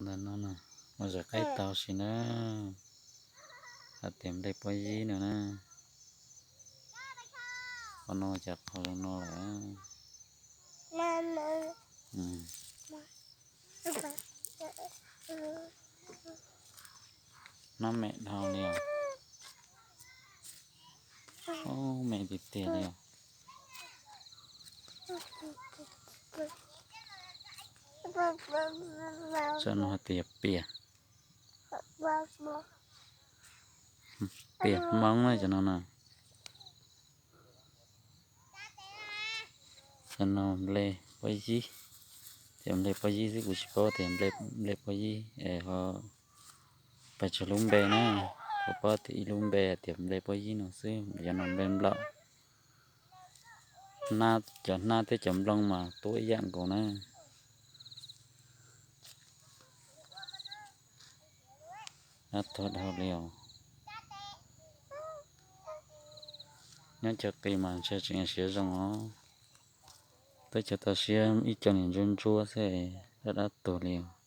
Ntawm no na, ua zam qaib tau si na, hais tias nplej pob yib no na. Qhov no cas qhov zoo no lawm. Nab me dhau li os. Ub, me tiag tiag li os. Cov no hais tias pias, pias Hmoob na cov no na. Cov no nplej pob yib, tias nplej pob yib xwb kuv tsis paub tias nplej pob yib es ho pes tsawg lub npe na. Kuv paub tias ib lub npe tias nplej pob yib no xwb, cov no nplej nplaum. Cov hnab thiab cov nplooj mas tuab ib yam nkaus na. Dab tuag dhau li os. Nyob chaw qis mas ntshe tseem siav zoo os. Twb cov tau siab ib co niag ntsuab ntsuab xwb, dab dab tuag li os.